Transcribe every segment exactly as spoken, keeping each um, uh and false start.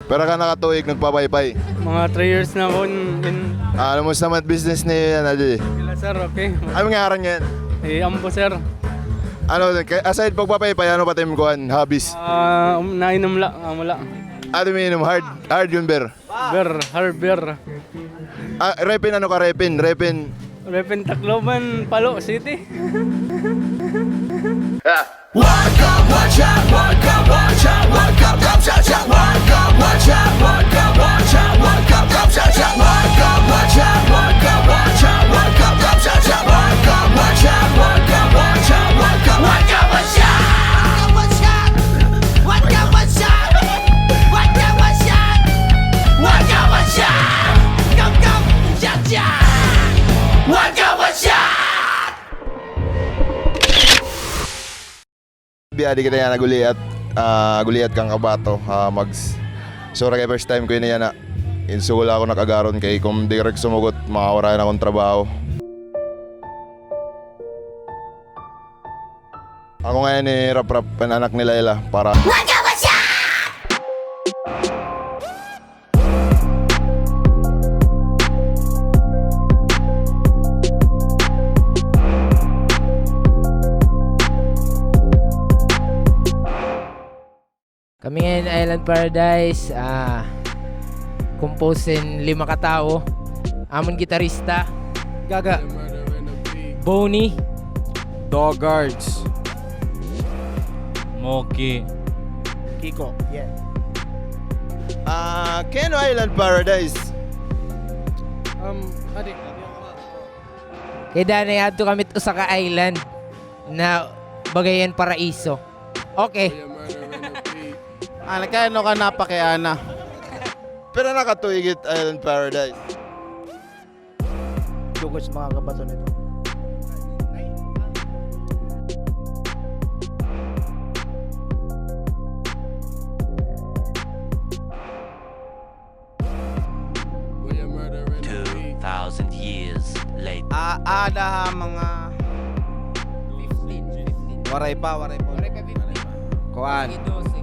Pira ka na ka tuig nagpapaypay? Mga three years na ako in, in Ah, ano mo sa mga business ni, ano, di? Sila, sir, okay. Ano ngaran niyan? Eh, Ambo, sir. Ano, ka-, aside pagpapaypay, ano pa tim kuan, hobbies? Ah, um, nainom la, amo la. Ano umiinom? Hard, hard yun, beer? Beer, hard beer. Ah, Repin, ano ka, Repin? Repin? Repin, Tacloban, Palo City. Biya di kita yana guliat, ah, guliat kan kabato, ah, Mags. So, ra kay first time ko ini yana. Insugo la ako nakagaron kay kon di rek sumugot, mawaray na akon trabaho. Ako ngayon ni Rap Rap, an anak ni Laila, para Kami ngayon, Island Paradise, ah, composed in lima ka tawo. Amon gitarista, Gaga. Boney. Dog Guards. Moki. Kiko. Yeah. Ah, kay ano Island Paradise? Um, adi. Kay danay adto kami usa ka island na bagayan paraiso. Okay. Ah, nagkano ka na pa kay Ana? Pero nakatuig it Island Paradise. Dugos mga kabato nito. Two thousand years later. Ah, ada ha mga fifteen, fifteen. Waray pa, waray pa. Waray pa fifteen. Kuan. Sige, doce.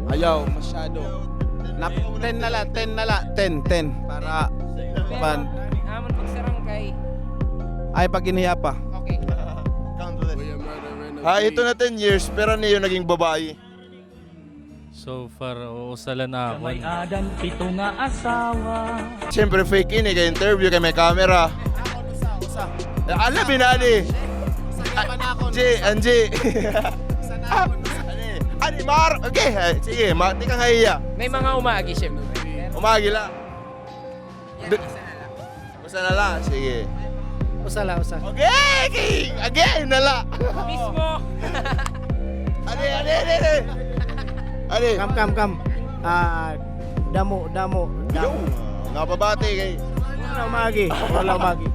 Ayaw, masyado. Nap-, ten na la, ten na la, ten, ten. Para, pan. Amon pagsarangkay. Ay, pag-inhiya pa. Okay. Ah, ito na ten years, pero niyo naging babae. So far, oo, usa la an akon. May adan pito nga asawa. Siyempre, fake ini, kay interview, kay may camera. Eh, ala, binali. Angie, Angie. Ani, Mar, okay, ay, sige, ma-, tikang ha iya. May mga umaagi, siyempre. Umaagi la. Usa na la, sige. Usa la, usa. Okay, okay. Again na la. Mismo. Adi, adi, adi, adi. Adi. Kam, kam, kam. Ah, damo, damo, damo. Yo, napabati kay. Wala umagi, wala umagi.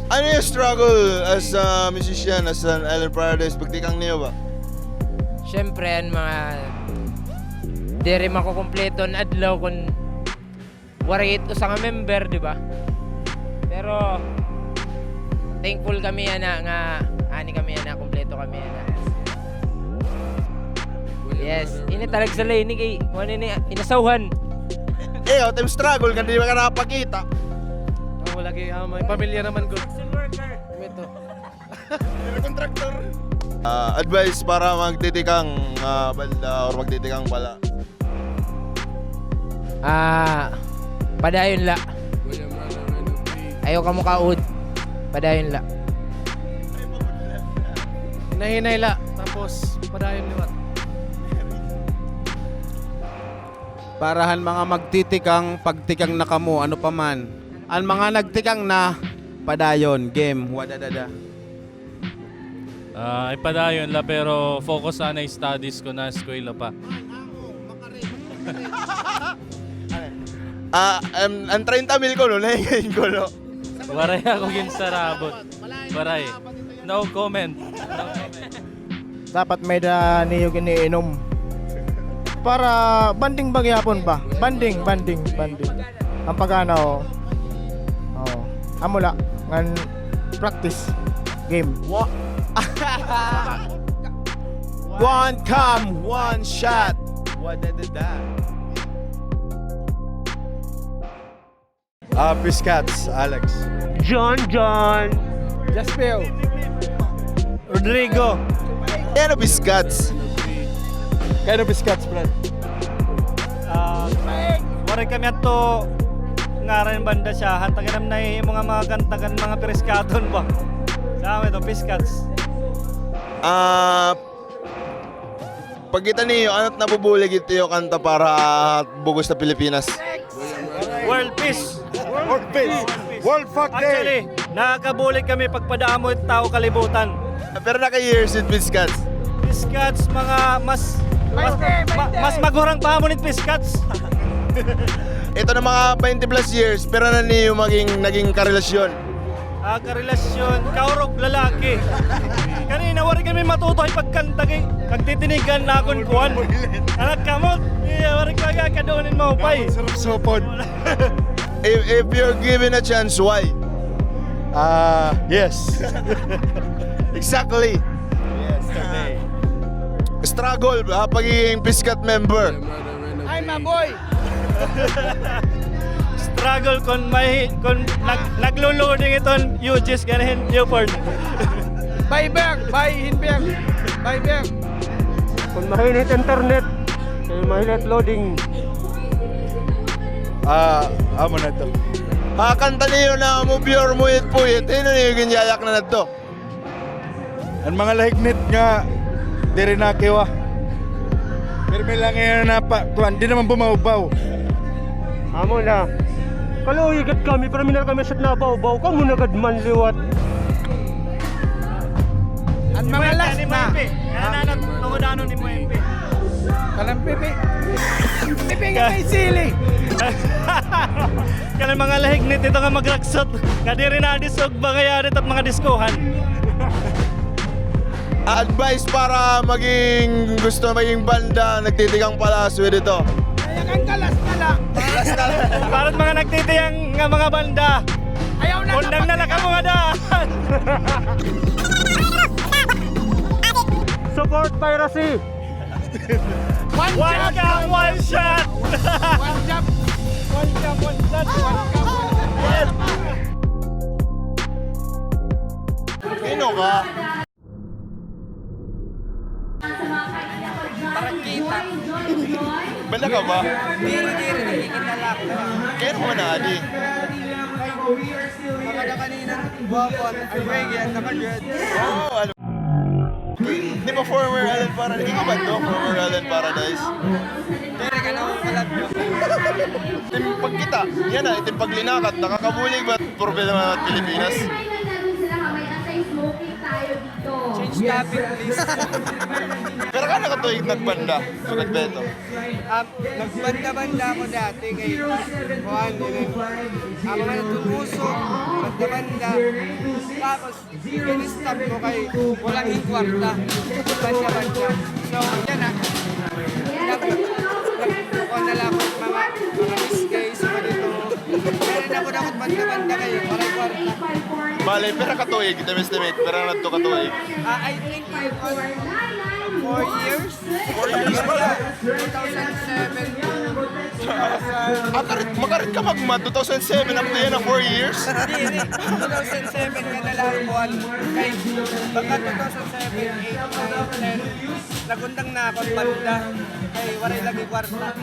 Ano yung struggle as a musician, as an Island Paradise, pagtikang niyo ba? Siyempre, an mga diri makukumpleto an adlaw kun waray it usa nga member, di ba? Pero thankful kami ana nga ani kami ana, kompleto kami ana. Yes, ini talag sa lay ini kay kuan ini, inasawhan. Eh, o, time struggle kan di ba ka nakapakita? Oh, wala kay, ah, may pamilya naman ko. Construction worker. Ito. Contractor. Ah, advice para magtitikang, ah, banda or magtitikang bala. Ah, padayon la. Ayaw kamo kaud. Padayon la. Hinay-hinay la, tapos padayon liwat. Para han mga magtitikang, pagtikang na kamo, ano pa man. An mga nagtikang na, padayon, game, wadadada. Ah, ipadayon la, pero focus anay studies ko na eskwela pa. Ah, em, an treinta mil ko, no, nahingain ko, no? Waray ako ginsarabot. Waray. No comment. No comment. Dapat may-ada niyo giniinom. Para bonding ba gihapon ba? Bonding, bonding, bonding. An pag-ana, o. O. Amo la, ngan practice. Game. Wa-, one come, one shot. Wadadada. Ah, Piscats, Alex. John John. Jaspel. Rodrigo. Kay ano Piscats? Kay ano Piscats, Brad? Ah, waray kami adto ngaran hin banda siya. Hantang kami nahihimo nga mga kanta kan mga Piscats ba. Sa amin ito, Piscats. Ah, pagkita niyo, ano it nabubulig it iyo kanta para bug-os na Pilipinas? World peace. World peace. World fuck day. Actually, nakakabulig kami pagpadamo it tawo kalibutan. Pero naka-years it Piscats? Piscats, mga mas, mas, ma-, mas maghurang pa hamon it Piscats. Ito na mga twenty plus years, pero ano niyo maging, naging karelasyon? Ah, karelasyon, kaurog lalaki. Kanina, waray kami matuto pagkanta kay nagtitinigan na akon kuan. Anak kamot, iya, waray ka kadunin mo, pay. Sarap sopon. If, if you're given a chance, why? Ah, yes. Exactly. Yes, today. Struggle, ha, pagiging Piscat member. Ay, maboy! Struggle kon may, kon nag-, naglo-loading iton U Gs gani hin Buford. Viber, bay, hin Viber. Viber. Kon mahinit internet, kay mahinit loading. Ah, amo na to. Ha, kanta niyo na mo pure muyit-puyit. Hin-o niyo ginyayak na nadto? An mga lahignit nga diri nakiwa. Pirmi la ngay-an napa, kuan, di naman bumawbaw. Amo na. Kaluoy gad kami, pirmi la kami sa nabawbaw. Kamo na gad man liwat. An mga last na. Ano, ano, tungod ano ni Muempe? Kanang pipi. Pipi nga may sili. Kanang mga lahignit ito nga magraksot. Kadiri na disog ba kaya dito at mga diskohan? Advice para maging, gusto maging banda, nagtitikang palaso dito. Kaya kang kalas na lang. Kalas na lang. Para sa mga nagtitiyang nga mga banda, ayaw na. Undang na lang kamo nga daan. Support piracy. One shot, one shot. One shot. One shot, one shot, one shot. Yes. Sino ka? Para kita. Bala ka ba? Diri, diri, nakikita lang. Kaya mo na, adi? Mga kanina, guwapo at ang reggae at naka-dread. Oo, ano? Di ba former Alan Paradise? Ikaw ba to? Former Alan Paradise? Diri ka na pala. Itim pagkita. Yan na, itim paglinakat. Nakakabulig ba problema ng Pilipinas? Change topic, please. Pero ka nakatuig nagbanda? Sugad ba ito? Um, nagbanda-banda ako dati kay kuan, yun, ang mga natuluso, banda-banda. Tapos, Ginistab ko kay walang hin kwarta. Banda-banda. So, yan na. Nag-, nag-, kuha na lang ako mga, mga S K, so ganito. Pero na po dapat banda-banda kayo, walang kwarta. Bale, pira ka tuig, itim estimate, pira na to ka tuig? Ah, I think it was four years. Four years pa. Two thousand seven to two thousand. Ah, karit, makarit ka magmad, two thousand seven, up to yan na four years? Hindi, hindi. Two thousand seven nga na lang buwan. Kay, baka two thousand seven, eight, nine, ten, nagundang na ako, banda. Kay, waray lagi kwarta.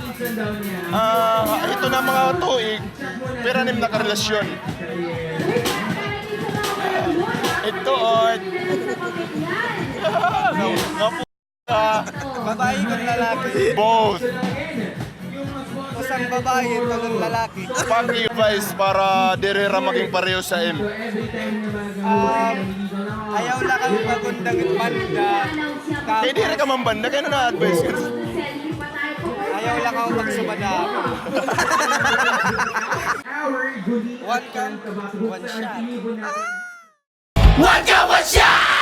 Ah, ito na mga tuig, pira nim nakarelasyon? Ito, oh. Babae kon lalaki? Both. Usa nga babae, usa nga lalaki. Pag advice para diri ra maging pareho sa im. Um, ayaw lang kamo magundang banda. Kay diri ka man banda, kay ano na advice ka? Ayaw lang kamo magsubada. One cam, one shot. One cam, one shot!